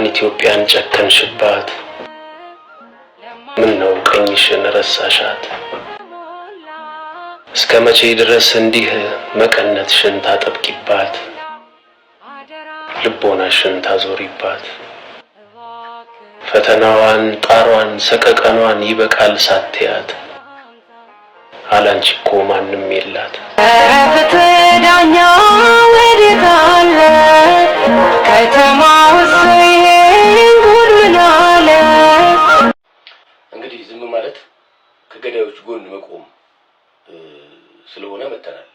ኢትዮጵያን ጨከንሽባት? ምነው ቀኝሽን ረሳሻት? እስከ መቼ ድረስ እንዲህ መቀነትሽን ታጠብቂባት፣ ልቦናሽን ታዞሪባት? ፈተናዋን፣ ጣሯን፣ ሰቀቀኗን ይበቃል ሳትያት አላንቺ እኮ ማንም የላት። ፍትህ ዳኛ ወዴት አለ? ከተማ ውስጥ ይሄን ጉድ ምን አለ? እንግዲህ ዝም ማለት ከገዳዮች ጎን መቆም ስለሆነ መተናል።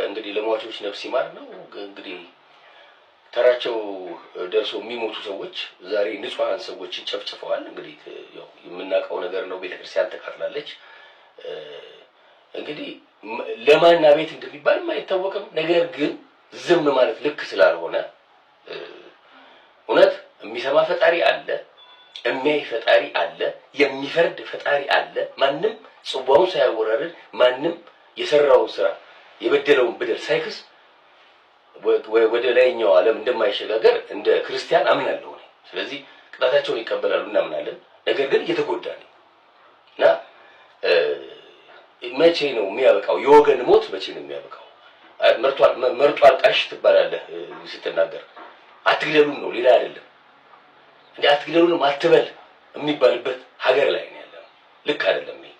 እንግዲህ ለሟቾች ነፍስ ይማር ነው። እንግዲህ ተራቸው ደርሶ የሚሞቱ ሰዎች ዛሬ ንጹሐን ሰዎችን ጨፍጭፈዋል። እንግዲህ ያው የምናውቀው ነገር ነው። ቤተክርስቲያን ተቃጥላለች። እንግዲህ ለማን አቤት እንደሚባልም አይታወቅም። ነገር ግን ዝም ማለት ልክ ስላልሆነ እውነት የሚሰማ ፈጣሪ አለ፣ የሚያይ ፈጣሪ አለ፣ የሚፈርድ ፈጣሪ አለ። ማንም ጽዋውን ሳያወራርድ፣ ማንም የሰራውን ስራ የበደለውን በደል ሳይክስ ወደ ላይኛው ዓለም እንደማይሸጋገር እንደ ክርስቲያን አምናለሁ እኔ። ስለዚህ ቅጣታቸውን ይቀበላሉ እናምናለን። ነገር ግን እየተጎዳ ነው እና መቼ ነው የሚያበቃው? የወገን ሞት መቼ ነው የሚያበቃው? መርጦ አልቃሽ ትባላለህ ስትናገር። አትግደሉን ነው፣ ሌላ አይደለም። እንደ አትግደሉንም አትበል የሚባልበት ሀገር ላይ ነው ያለነው። ልክ አይደለም ይሄ።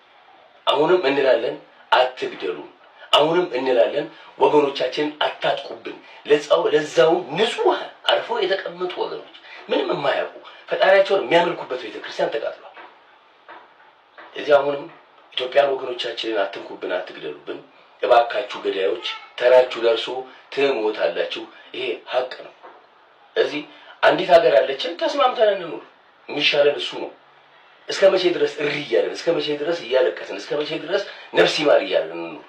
አሁንም እንላለን አትግደሉን። አሁንም እንላለን ወገኖቻችንን አታጥቁብን። ለዛው ንጹህ አርፈው የተቀመጡ ወገኖች ምንም የማያውቁ ፈጣሪያቸውን የሚያመልኩበት ቤተክርስቲያን ተቃጥሏል። እዚህ አሁንም ኢትዮጵያን ወገኖቻችንን አትንኩብን፣ አትግደሉብን። እባካችሁ ገዳዮች ተራችሁ ደርሶ ትሞታላችሁ። ይሄ ሀቅ ነው። እዚህ አንዲት ሀገር አለችን፣ ተስማምተን እንኑር። የሚሻለን እሱ ነው። እስከ መቼ ድረስ እሪ እያለን፣ እስከ መቼ ድረስ እያለቀስን፣ እስከ መቼ ድረስ ነፍስ ይማር እያለን እንኑር?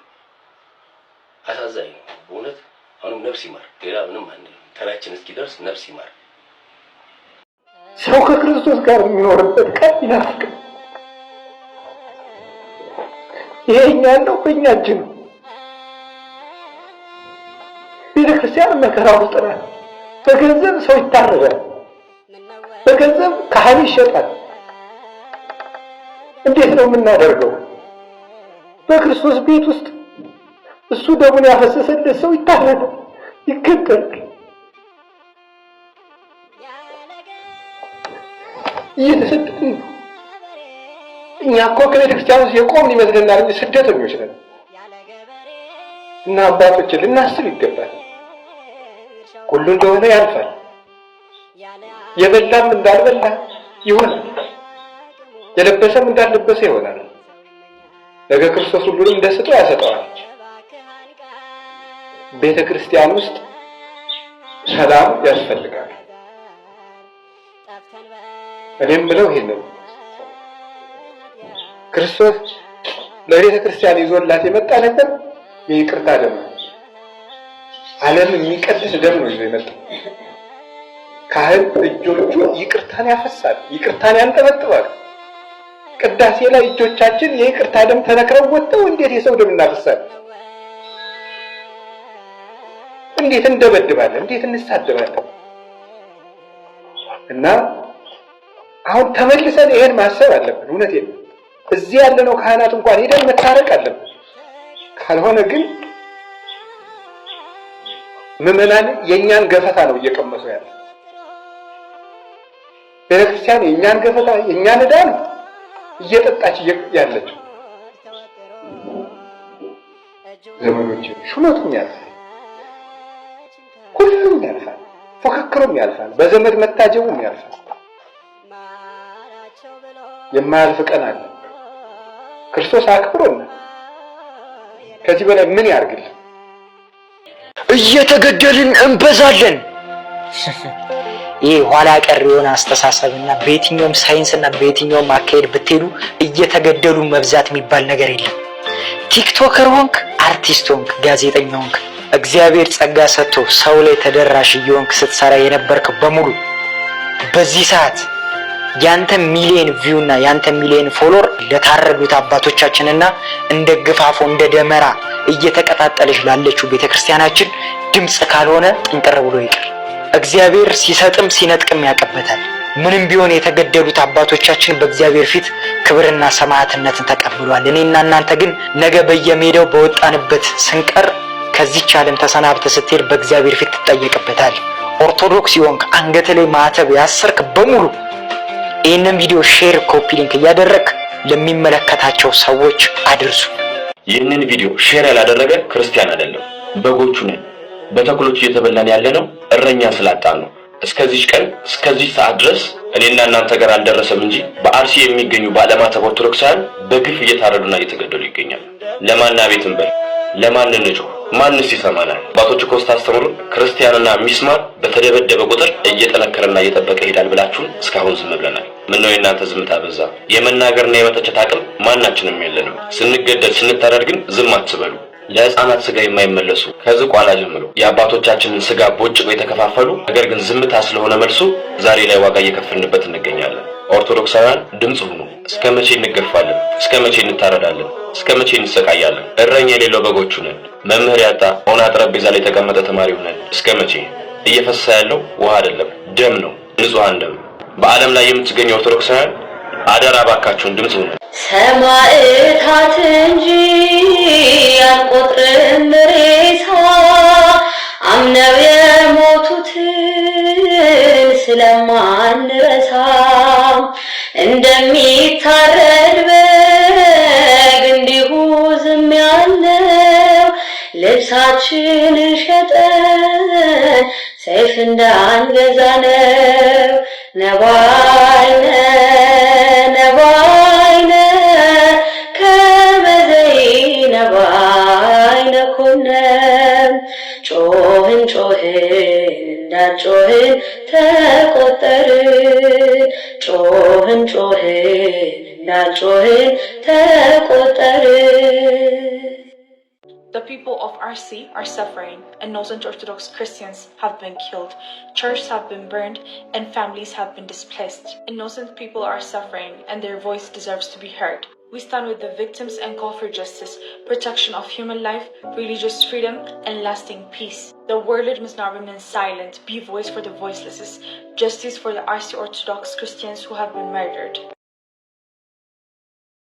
አሳዛኝ ነው በእውነት። አሁንም ነፍስ ይማር፣ ሌላ ምንም አንልም። ተራችን እስኪደርስ ነፍስ ይማር። ሰው ከክርስቶስ ጋር የሚኖርበት ቀን ይናፍቅ። ይሄ እኛ ያለው በእኛ እጅ ነው። ቤተክርስቲያን መከራ ውስጥ ናት። በገንዘብ ሰው ይታረዳል። በገንዘብ ካህን ይሸጣል። እንዴት ነው የምናደርገው? በክርስቶስ ቤት ውስጥ እሱ ደሙን ያፈሰሰለት ሰው ይታረዳል፣ ይገደላል። እየተሰደድን ነው። እኛ እኮ ከቤተ ክርስቲያን ውስጥ የቆምን ይመስለናል እንጂ ስደተኞች ነን። እና አባቶችን ልናስብ ይገባል። ሁሉ እንደሆነ ያልፋል። የበላም እንዳልበላ ይሆናል፣ የለበሰም እንዳልለበሰ ይሆናል። ነገ ክርስቶስ ሁሉንም እንደሰጠው ያሰጠዋል። ቤተ ክርስቲያን ውስጥ ሰላም ያስፈልጋል። እኔም ብለው ይሄንን ክርስቶስ ለቤተ ክርስቲያን ይዞላት የመጣ ነገር የይቅርታ ደም ነው። ዓለም የሚቀድስ ደም ነው ይዞ የመጣ። ካህን እጆቹ ይቅርታን ያፈሳል፣ ይቅርታን ያንጠበጥባል። ቅዳሴ ላይ እጆቻችን የይቅርታ ደም ተነክረው ወጥተው እንዴት የሰው ደም እናፈሳለን? እንዴት እንደበድባለን? እንዴት እንሳደባለን? እና አሁን ተመልሰን ይሄን ማሰብ አለብን። እውነቴን ነው። እዚህ ያለነው ካህናት እንኳን ሄደን መታረቅ አለብን። ካልሆነ ግን ምዕመናን የእኛን ገፈታ ነው እየቀመሱ ያለ። ቤተክርስቲያን የእኛን ገፈታ የእኛን ዕዳ ነው እየጠጣች ያለችው። ዘመኖች ሹመቱም ያልፋል፣ ሁሉም ያልፋል፣ ፉክክሩም ያልፋል፣ በዘመድ መታጀቡም ያልፋል። የማያልፍ ቀን አለ። ክርስቶስ አክብሮናል። ከዚህ በላይ ምን ያርግልን? እየተገደልን እንበዛለን። ይህ ኋላ ቀር የሆነ አስተሳሰብና በየትኛውም ሳይንስና በየትኛውም አካሄድ ብትሄዱ እየተገደሉ መብዛት የሚባል ነገር የለም። TikToker ሆንክ፣ አርቲስት ሆንክ፣ ጋዜጠኛ ሆንክ፣ እግዚአብሔር ጸጋ ሰጥቶ ሰው ላይ ተደራሽ እየሆንክ ስትሰራ የነበርክ በሙሉ በዚህ ሰዓት ያንተ ሚሊየን view እና ያንተ ሚሊየን follower ለታረዱት አባቶቻችንና እንደ ግፋፎ እንደ ደመራ እየተቀጣጠለች ላለችው ቤተክርስቲያናችን ድምፅ ካልሆነ ጥንቅር ብሎ ይቅር። እግዚአብሔር ሲሰጥም ሲነጥቅም ያውቅበታል። ምንም ቢሆን የተገደሉት አባቶቻችን በእግዚአብሔር ፊት ክብርና ሰማዕትነትን ተቀብሏል። እኔና እናንተ ግን ነገ በየሜዳው በወጣንበት ስንቀር ከዚች ዓለም ተሰናብተህ ስትሄድ በእግዚአብሔር ፊት ትጠየቅበታል። ኦርቶዶክስ የሆንክ፣ አንገት ላይ ማዕተብ ያሰርክ በሙሉ ይህንን ቪዲዮ share፣ copy link እያደረግክ ለሚመለከታቸው ሰዎች አድርሱ። ይህንን ቪዲዮ share ያላደረገ ክርስቲያን አይደለም። በጎቹ ነን። በተኩሎች እየተበላን ያለነው እረኛ ስላጣን ነው። እስከዚች ቀን፣ እስከዚች ሰዓት ድረስ እኔና እናንተ ጋር አልደረሰም እንጂ በአርሲ የሚገኙ ባለማተብ ኦርቶዶክሳውያን በግፍ እየታረዱና እየተገደሉ ይገኛሉ። ለማን አቤት እንበል? ለማን እንጩህ? ማንስ ይሰማናል? አባቶች እኮ ስታስተምሩን ክርስቲያንና ሚስማር በተደበደበ ቁጥር እየጠነከረና እየጠበቀ ይሄዳል ብላችሁን እስካሁን ዝም ብለናል። ምነው የእናንተ ዝምታ በዛ? የመናገርና የመተቸት አቅም ማናችንም የለንም። ስንገደል ስንታረድ ግን ዝም አትበሉ። ለሕፃናት ስጋ የማይመለሱ፣ ከዝቋላ ጀምሮ የአባቶቻችንን ስጋ ቦጭቀው የተከፋፈሉ፣ ነገር ግን ዝምታ ስለሆነ መልሱ ዛሬ ላይ ዋጋ እየከፈልንበት እንገኛለን። ኦርቶዶክሳውያን ድምፅ ሁኑ። እስከ መቼ እንገፋለን? እስከ መቼ እንታረዳለን? እስከ መቼ እንሰቃያለን? እረኛ የሌለው በጎቹ ነን። መምህር ያጣ ኦና ጠረጴዛ ላይ የተቀመጠ ተማሪ ሆነን እስከ መቼ? እየፈሰሰ ያለው ውሃ አይደለም፣ ደም ነው፣ ንጹሐን ደም። በዓለም ላይ የምትገኙ ኦርቶዶክሳውያን አደራ ባካችሁን ድምፅ ሁኑ። ሰማዕታት እንጂ አልቆጥርም ሬሳ፣ አምነው የሞቱትን ስለማንረሳ፣ እንደሚታረድ በግ እንዲሁ ዝም ያልነው ልብሳችንን ሸጠን ሰይፍ እንዳንገዛ ነው። ነባይነ ነባይነ ከመዘይ ነባይነ ኮነ፣ ጮህን ጮህን እንዳልጮህን ተቆጠርን፣ ጮህን ጮህን እንዳልጮህን ተቆጠርን። The people of Arsi are suffering. Innocent Orthodox Christians have been killed, churches have been burned, and families have been displaced. Innocent people are suffering, and their voice deserves to be heard. We stand with the victims and call for justice, protection of human life, religious freedom, and lasting peace. The world must not remain silent. Be voice for the voiceless. Justice for the Arsi Orthodox Christians who have been murdered.